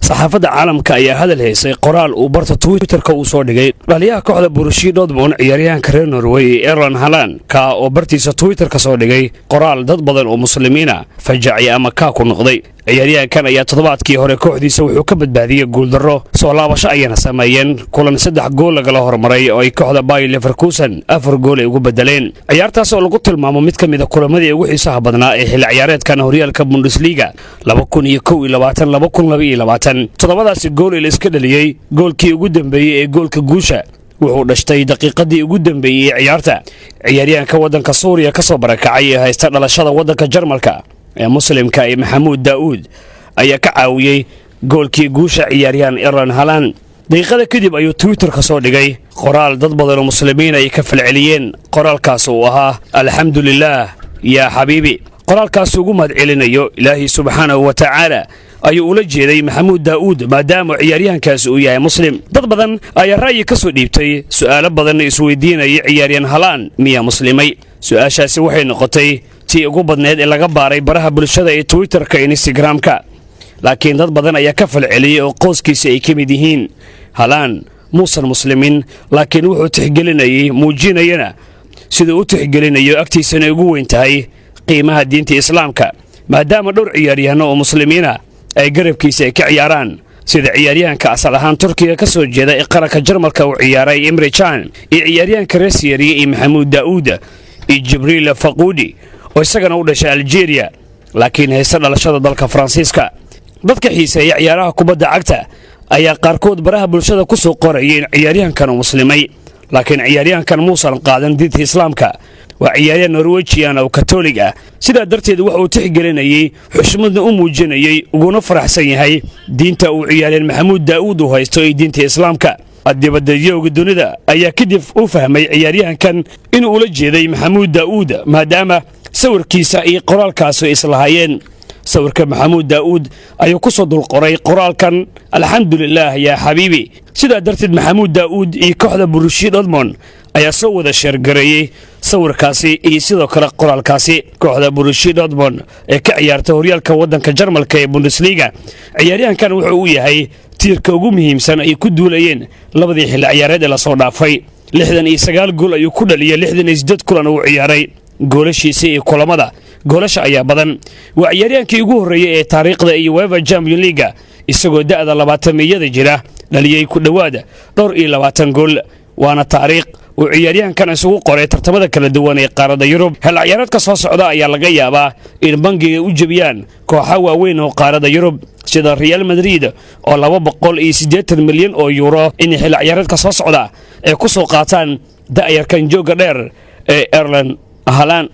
Saxaafadda caalamka ayaa hadal haysay qoraal uu barta Twitterka uu soo dhigay dhaliyaha kooxda Borussia Dortmund, ciyaaryahanka reer Norway ee Erling Haaland, ka oo bartiisa Twitterka soo dhigay qoraal dad badan oo Muslimiina fajacay ama kaa ku noqday. Ciyaaryahankan ayaa toddobaadkii hore kooxdiisa wuxuu ka badbaadiyey guuldarro, soo laabasho ayana sameeyeen kulan saddex gool lagala hormaray oo ay kooxda Bayer Leverkusen afar gool ay ugu bedeleen. Ciyaartaas oo lagu tilmaamo mid ka mid a kulamadii ugu xiisaha badnaa ee xilli ciyaareedkan horyaalka Bundesliga 2021, 2022. Toddobadaasi gool ee la iska dhaliyey, goolkii ugu dambeeyey ee goolka guusha wuxuu dhashtay daqiiqadii ugu dambeeyey ee ciyaarta. Ciyaaryahanka waddanka Suuriya ka soo barakacay ee haysta dhalashada waddanka Jarmalka ee Muslimka ee Maxamuud Daa'uud ayaa ka caawiyey goolkii guusha ciyaaryahan Erling Haaland. Daqiiqada kadib ayuu Twitterka soo dhigay qoraal dad badan oo Muslimiin ay ka falceliyeen. Qoraalkaas uu ahaa "Alxamdulilaah yaa xabiibi". Qoraalkaas ugu mahadcelinayo Ilaahay subxaanahu wa tacaala ayuu ula jeeday Maxamuud Daa'uud, maadaama ciyaaryahankaasi uu yahay Muslim. Dad badan ayaa ra'yi ka soo dhiibtay, su'aalo badanna isweydiinaya: ciyaaryahan Haaland miyaa muslimay? Su'aashaasi waxay noqotay tii ugu badneed ee laga baaray baraha bulshada ee Twitterka iyo Instagramka. Laakiin dad badan ayaa ka falceliyey oo qoyskiisa ay ka mid yihiin. Haaland muusan muslimin, laakiin wuxuu tixgelinayey, muujinayana siduu u tixgelinayo, agtiisana ugu weyn tahay qiimaha diinta Islaamka, maadaama dhowr ciyaaryahano oo Muslimiina ay garabkiisa ay ka ciyaaraan, sida ciyaaryahanka asal ahaan Turkiga ka soo jeeda ee qaranka Jarmalka uu ciyaaray Emre Can, iyo ciyaaryahanka reer Siyariya iyo Maxamuud Daa'uud, iyo Jibriil Faquudi oo isagana u dhashay Aljeeriya laakiin haysta dhalashada dalka Faransiiska. Dadka xiiseeya ciyaaraha kubadda cagta ayaa qaarkood baraha bulshada ku soo qoraya in ciyaaryahankan uu muslimay, laakiin ciyaaryahankan muusan qaadan diinta Islaamka. Waa ciyaaryahan Norwejian oo Katoolig ah. Sidaa darteed waxa uu tixgelinayey, xushmadna u muujinayey, uguna faraxsan yahay diinta uu ciyaaryahan Maxamuud Daa'uud uu haysto ee diinta Islaamka. Dibadayowga dunida ayaa kadib u fahmay ciyaaryahankan inuu ula jeeday Maxamuud Daa'uud, maadaama sawirkiisa iyo qoraalkaasu islahaayeen. Sawirka Maxamuud Daa'uud ayuu ku soo dulqoray qoraalkan "Alxamdulilaah yaa xabiibi". Sidaa darteed Maxamuud Daa'uud iyo kooxda Borussia Dortmund ayaa soo wada share gareeyey sawirkaasi iyo sidoo kale qoraalkaasi. Kooxda Borussia Dortmund ee ka ciyaarta horyaalka waddanka Jarmalka ee Bundesliga, ciyaaryahankan wuxuu u yahay tiirka ugu muhiimsan ay ku duulayeen labadii xilli ciyaareed ee lasoo dhaafay. 69 gool ayuu ku dhaliyay 68 kulan uu ciyaaray. Goolashiisa iyo kulamada goolasha ayaa badan. Waa ciyaaryahankii ugu horreeyey ee taariikhda iyo UEFA Champion League-ga isagoo da'da labaatamiyada jira dhaliyey ku dhowaada dhowr iyo labaatan gool, waana taariikh uu ciyaaryahankan isugu qoray tartamada kala duwan ee qaaradda Yurub. Xil ciyaareedka soo socda ayaa laga yaabaa in bangiga u jebiyaan kooxa waaweyn oo qaaradda Yurub, sida Real Madrid oo 280 milyan oo yuuro in xil ciyaareedka soo socda ay ku soo qaataan da'yarkan joogga dheer ee Erling Haaland.